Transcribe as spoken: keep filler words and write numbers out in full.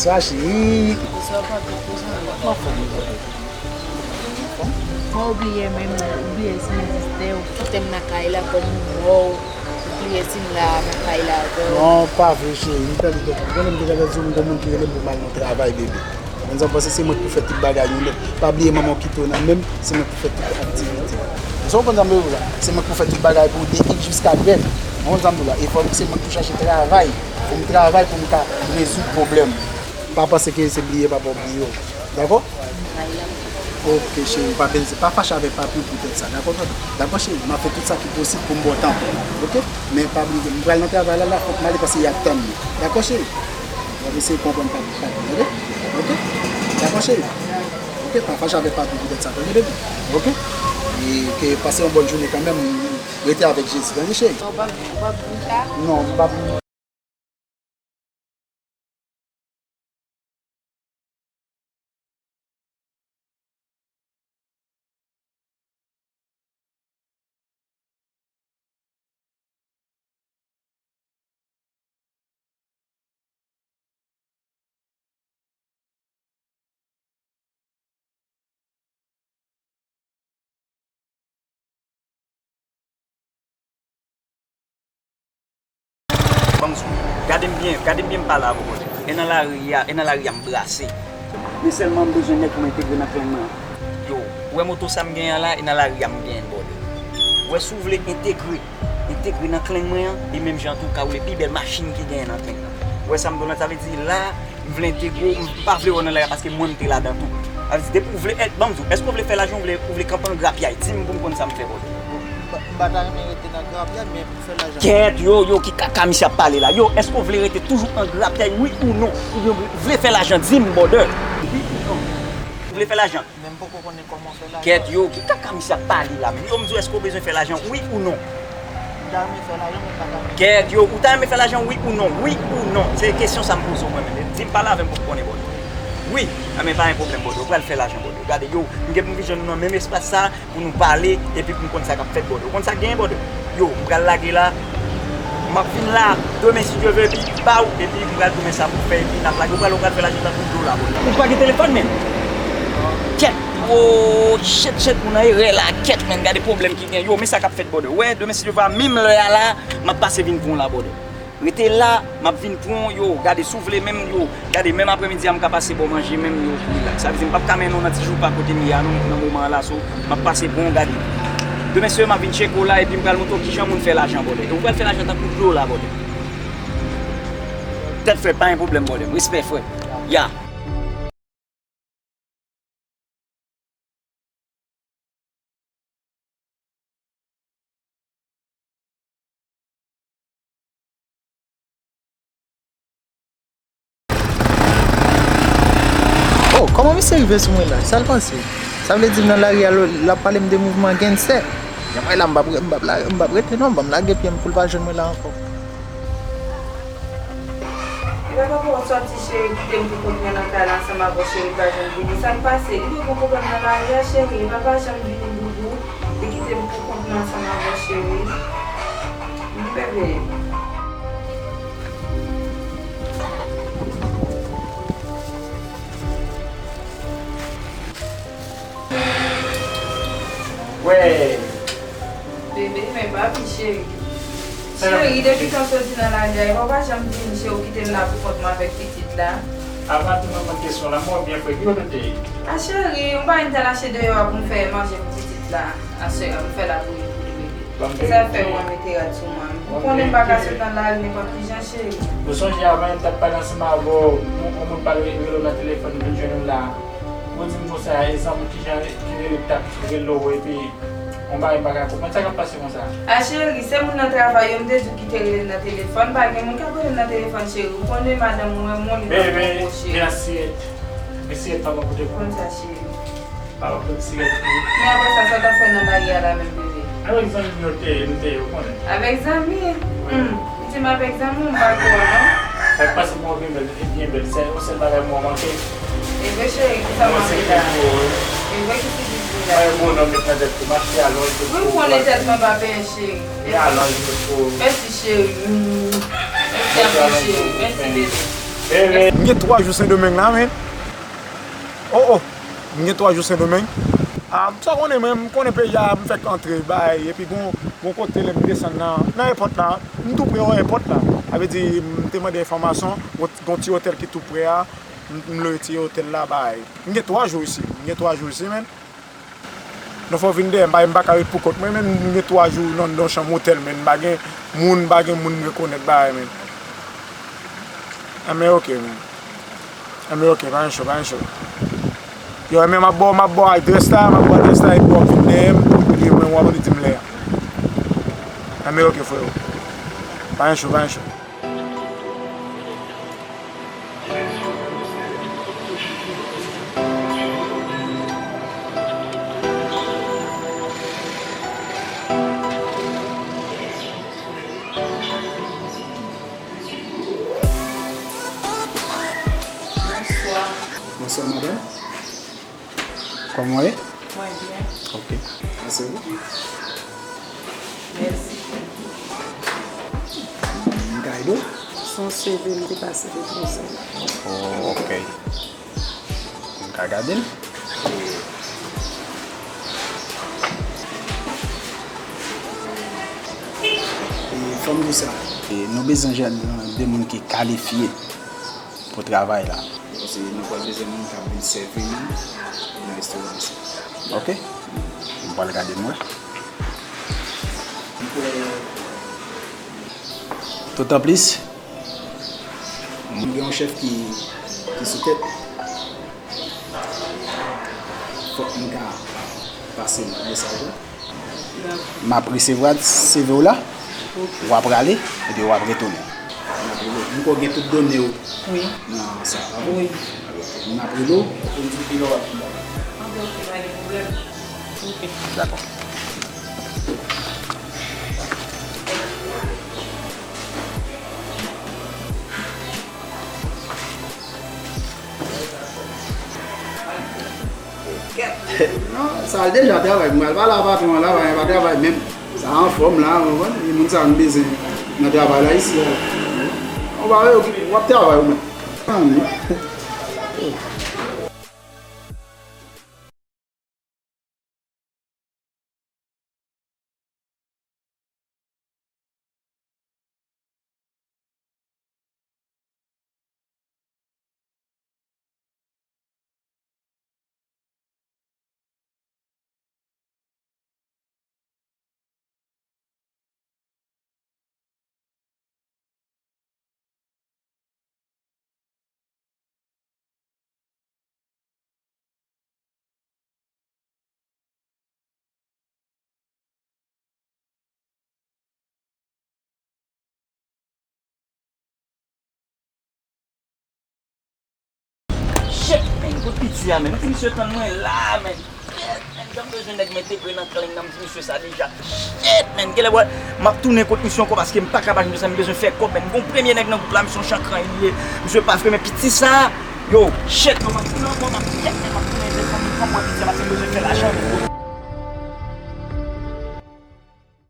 Sa cheri. Bonswa papi, kouzen. Mwen anfòm, mwen anfòm. Mwen oubliye menm, oubliye si m egziste, ou kite m nan kay la kòm yon mò, oubliye si m la nan kay la avè w. Non, pa vre cheri, m pèdi tèt mwen. Konnen m te gentan di w m gon moun ki rele m pou m al nan travay, bebe. Mwen sa panse se mwen ki pou fè tout bagay yo nèt. Pa bliye manman w kite w nan men m, se mwen ki pou fè tout aktivite. Sa w konn sa m vle di w la? Se mwen ki pou fè tout bagay pou w de x jiska z. Ou konn sa m di w la? E fò se mwen ki pou chache travay. Pou m travay pou m ka rezoud pwoblèm. Pa panse ke se bliye papa w bliye w. Dakò? Ok cheri, pa benze, pa fache avèk papi w poutèt sa. Dakò, tande? Dakò cheri, m ap fè tout sa ki posib pou m ba w tan. Ok? Men pa bliye, m pral nan travay la, la, fòk m ale paske y ap tann mwen. Dakò cheri? W ap eseye konprann papi, papi, tande? Ok? Dakò cheri? Ok, pa fache avèk papi w poutèt sa, tande, baby? Ok? E ke pase yon bòn jounen kanmenm, rete avèk Jezi, tande cheri? Ou p ap, ou p ap di sa? Non, m p ap. Ban m sou. Gade m byen, gade m byen m pale avè w, bòdè. E nan lari a, e nan lari a m brase. Men sèlman m bezwen nèg pou m entegre nan klenn mwen an. Yo, ou wè moto sa m genyen an la, e nan lari a m genyen l, bòdè. Ou wè si w vle entegre, entegre nan klenn mwen an, e menm jan tou w ka woule pi bèl machin ki genyen nan klenn nan. Ou wè sa m di w la, sa vle di la, m vle entegre w, m pa vle wè w nan lari a paske mwen m te ladan tou. Sa vle di depi w vle, eh, ban m di w, èske w vle fè lajan, ou vle, ou vle kanpe an grapyay? Di m pou m konn sa m fè, bòdè. M pa, m pa ta renmen rete nan grapyay, men pou fè lajan. Kèt, yo, yo, ki kaka misye ap pale la? Yo, èske w vle rete toujou an grapyay, wi ou non? Oubyen w vle fè lajan? Di m, bòdè. Wi ou non? Ou vle fè lajan? Men m poko konnen kòman fè lajan. Kèt, yo, ki kaka misye ap pale la menm? Yo, m di w, èske w bezwen fè lajan, wi ou non? M ta renmen fè lajan, men m pa ta renmen. Kèt, yo, ou ta renmen fè lajan, wi ou non? Wi ou non? Se kesyon sa m poze w mwen menm. Di m, pale avè m pou m konnen, bòdè. Wi, a men pa gen pwoblèm, bòdè. Ou pral fè lajan, bòdè. Gade, yo, m gen pou m vin jwenn nou nan menm espas sa, pou nou pale, epi pou m konn sa k ap fèt, bòdè. Ou konn sa k genyen, bòdè? Yo, m pral lage la. M ap vin la demen, si Dye vle, epi ba w, epi m pral tounen sa pou fè, epi n ap lage. Ou pral, ou pral fè lajan tankou dlo la, bòdè. Ou pa gen telefòn menm? Kèt, wo, chèt, chèt, moun an erè la, kèt, menm, gade pwoblèm ki gen. Yo, men sa k ap fèt, bòdè. Ou wè, demen, si Dye vle, menm lè a la, m ap pase vin pran w la, bòdè. Rete la, m ap vin pran w, yo, gade, si w vle menm, yo, gade, menm aprèmidi a, m ka pase ba w manje menm, yo, pou rilaks. Sa vle di, m p ap ka mennen w nan ti joupa kote m ye a, non, nan moman an la, so, m ap pase pran w, gade. Demen, si Dye vle, m ap vin tcheke w la, epi m pral montre w kijan moun fè lajan, bòdè. E ou pral fè lajan tankou dlo la, bòdè. Tèt frè, pa gen pwoblèm, bòdè. Respè, frè. Ya. Oh, kòman misye rive sou mwen la? Sa l panse? Sa vle di m nan lari a, l ap pale m de mouvman gangstè. Jan mwen la, m p ap, m p ap la, m p ap rete non, ban m lage pye m pou l pa jwenn mwen la ankò. Epa papa w sòti cheri, kite m pou kont mwen nan kay la ansanm avè w cheri, pa janm vini. Sa k pase? Li dwe gon pwoblèm nan lari a cheri, epa pa janm vini boubou. Li kite m pou kont mwen ansanm avè w cheri. Wi bebe. Wè. Bebe, men papi cheri. Cheri, depi tan soti nan lari a, epa w pa janm vini cheri, ou kite m la pou kont mwen avèk pitit la. Avan tou mwen konn kesyon la, mwen byen frè, ki kote w te ye? A cheri, m pa vin t al achte deyò a pou m fè manje pou pitit la. Aswè a, m fè labouyi pou li bebe. Se sa fè mwen mete rad sou mwen. Ou konnen m pa ka sot nan lari nenpòt ki jan cheri. Ou sonje avan yè m t ap pale ansanm avè w, yon moun pral rele w nan telefòn, m vin jwenn ou la. Ou di m konsa, e zanmi w kijan ki rele t ap rele w, epi yon bagay m pa ka konprann. Sa k ap pase konsa? A cheri, se moun nan travay yo, m te di w ki te rele m nan telefòn. Pa gen moun k ap rele m nan telefòn, cheri. Ou konnen madanm mwen, mwen, li pa poko cheri. Bebe, mèsi. Mèsi, pa mwen kote pou. Konn sa, cheri. Pa mwen kote sigarèt pou. Men apre sa, sa w t ap fè nan lari a la menm, bebe? Avèk zanmi m yo te ye, nou te ye, ou konnen. Avèk zanmi? Wi. Hmm. Ou di m avèk zanmi w, m pa kwè w non. Sa k pase pou mwen byen bèl, li byen bèl. Se yon sèl bagay mwen manke. E vre cheri, ki sa w manke la? Mwen se ki pou ou, wi. E vre ki sipriz li la? Mwen yon bonòm met nan tèt pou m achte alonj pou ou. Wi, m konnen tèt mwen pa benyen cheri. E alonj pou ou. Mèsi cheri. Mèsi anpil cheri. Mèsi bebe. M gen twa jou Sendomeng la, men. Oh, oh. M gen twa jou Sendomeng. Ah, sa konnen, mwen, m konnen peyi a, m fèk antre, bay, epi gon, gon kote lè m desann nan, nan èpòt la, m tou pre èpòt la. Sa vle di, m te mande enfòmasyon, gon, gon ti otèl ki tou pre a, m, m lwe ti otèl la, bay. M gen twa jou isi, m gen twa jou isi, men. Non, fò w vin dèyè m, bay, m pa ka ret pou kont mwen, men m gen twa jou nan, nan chanm otèl, men m pa gen moun, m pa gen moun m rekonèt, bay, men. Anben, oke, men. Anben, oke, pa gen cho, pa gen cho. Yo, men m ap ba w, m ap ba w adrès la, m ap ba w adrès la, epi w ap vin dèyè m, epi mwen, w ap di m lè a. Anben, oke, freo. Pa gen cho, pa gen cho. Bonswa. Bonswa, madanm. Kòman w ye? Mwen byen. Ok. Mèsi. Mèsi. M ka ede w? Se yon C V m te pase depoze la. Oh, ok. M ka gade l? E, fò m di w sa. E, nou bezwen jwenn de moun ki kalifye pou travay la. Paske nou pral bezwen moun k ap vin sèvi nou nan restoran sa. Ok. M pral gade m wè. M kwè. Totan plis, m gen yon chèf ki, ki sou tèt. Fòk m ka pase mesaj la. M ap resevwa C V w la, w ap rale, epi w ap retounen. M ap rele w. M kwè w gen tout done w nan sa, pa vre? Wi. M ap rele w pou m di w kilè w ap vin. Anben, ok, pa gen pwoblèm. Ok. Dakò. Non, sa l deja travay. Mwen pa la patwon an la, pa travay menm. Sa anfòm la, ou konprann? E moun sa nou bezwen nan travay la isi a. Ou pa wè, w ap travay ou menm. Shit, men, kot piti a, men? Ti misye tann mwen la, men. Shit, men, jan m bezwen nèg mete grenn nan klenn nan, m di misye sa deja. Shit, men, genlè, bwè, m ap tounen kot misye ankò paske m pa ka pa jwenn sa, m bezwen fè kòb, men. M gon premye nèg nan gwoup la, misye yon chakran li ye. Misye pa vre, men piti sa, yo, shit, yo, m ap tounen ankò, m ap, shit, men, m ap tounen, men, fò m, fò m wè piti a, paske m bezwen fè lajan, men.